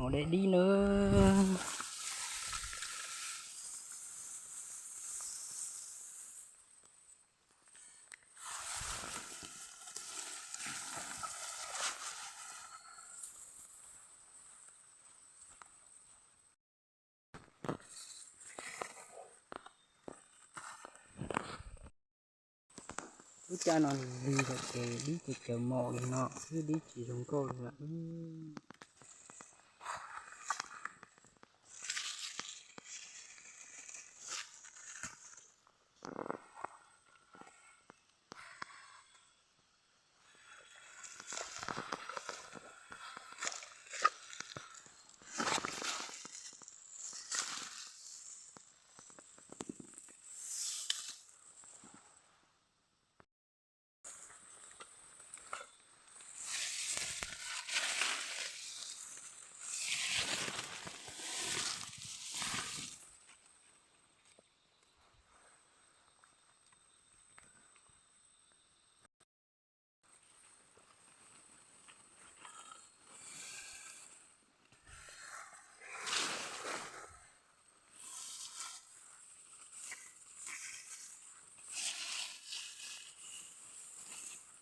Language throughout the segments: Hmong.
Mus de dib na. Lub caij no lig lawm ces dib ces cawv mos li no xwb, dib tsis zoo nkauj li lawm.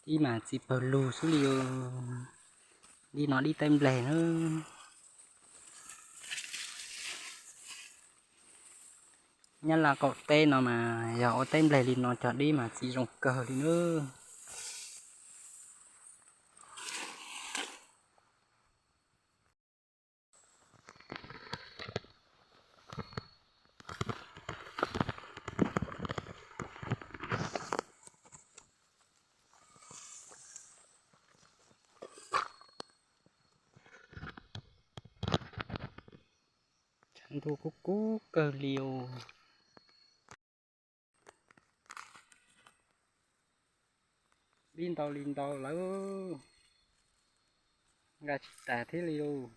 Dib mas txiv pawg lug xwb li os. Dib no dib teeb npleg na. Nyab Laj qaum teb no mas yog ua teeb npleg li no cog dib mas txiv zoo kawg li nawb. Tshav ntuj kub kub kawg li os. Dib ntau li ntau lawm, nqa tsis tas thiab li os.